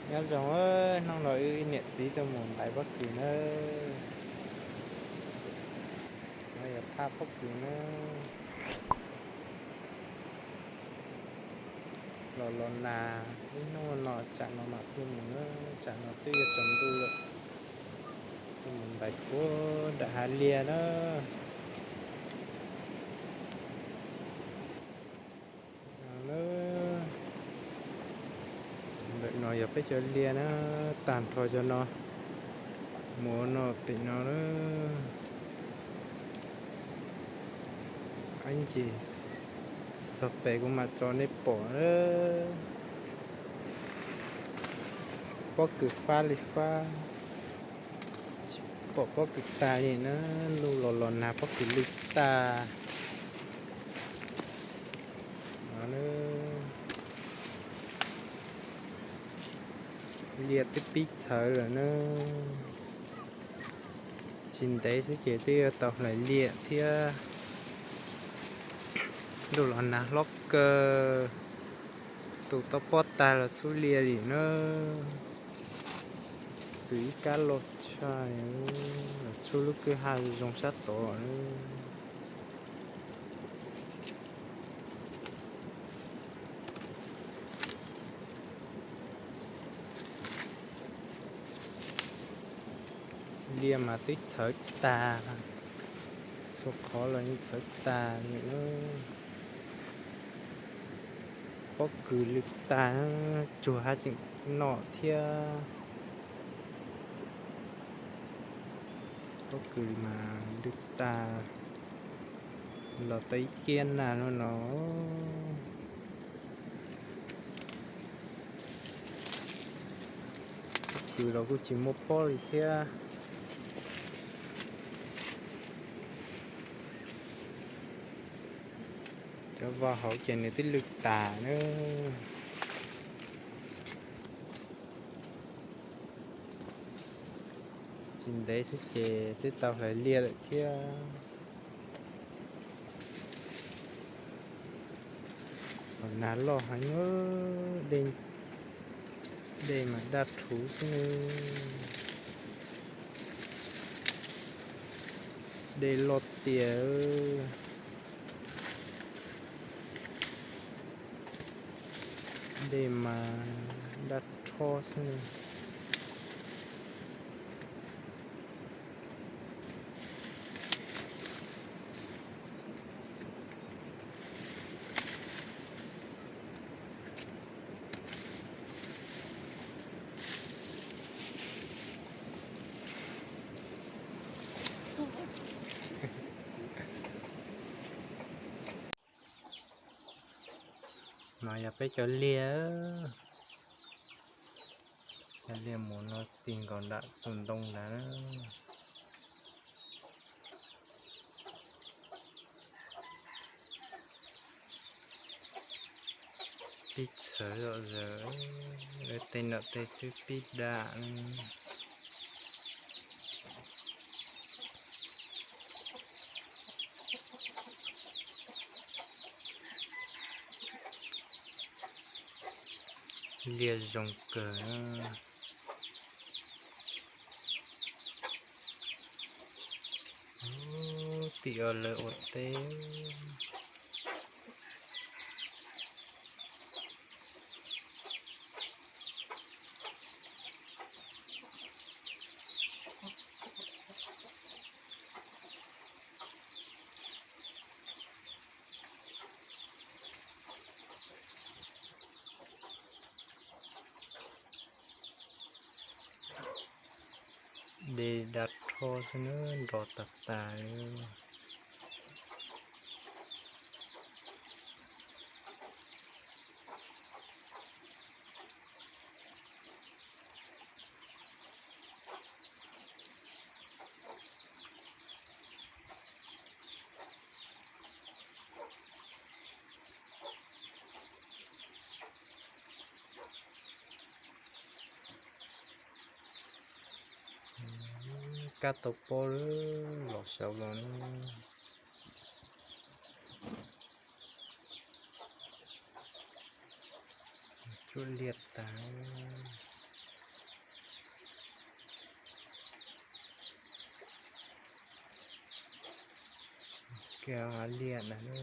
Nyob zoo, hnub no wb niam txiv tuaj mus ntais pob kws nawb. No yog thaj pob kws nawb. Los los nag ib hnub no tsam no mam tuaj mus nawb, tsam no twb yuav tsaus ntuj lawm. Tuaj mus ntais puag nram hav liaj nawb. Ntawm no yog peb cov liaj na, tag nrho cov no, mus no pem no na. Ib ntsis txog pem kuv mam tso nej pom na. Pob kws fab li fab, tsis pom pob kws tag li na, ntuj los los nag pob kws lwj tag. No, liaj twb pib txhawv lawm na. Tsis ntev xwb ces twb yuav tau hlais liaj thiab. Ntuj los nag hlob kawg, tus tau pob tag los txhub liaj li na. Tus ib kab loj tshaj, los txhub lub kwj ha zoo sab tod na. Liaj mas twb txhawv tag, txhua qhov los yeej txhawv tag li. Pob kws lwj tag, tsuag haj tseem noj thiab. Pob kws mas lwj tag, los tau ib kiab nag no no. Pob kws los kuj tsis muaj pob li thiab. Cov vaj hauv ces nws twb lwj tas na. Tsis ntev xwb ces twb tau hlais liaj lawm thiab. Los nag loj heev, dej mas daj rhuv xwb. Dej loj tiag. Dej mas daj rhuv xwb. No yog peb cov liaj, cov liaj mus no tig nkaus nram tus ntoo ntawd. Pib txhawv zom zaws, tej nram tej twb pib dam. Liaj zoo kawg. Tim lawv ua teb. Dej daj rhuv xwb na, nrov tag tag li. Kab tau pob los saud los na. Tsuam liaj tas. Cov liam na,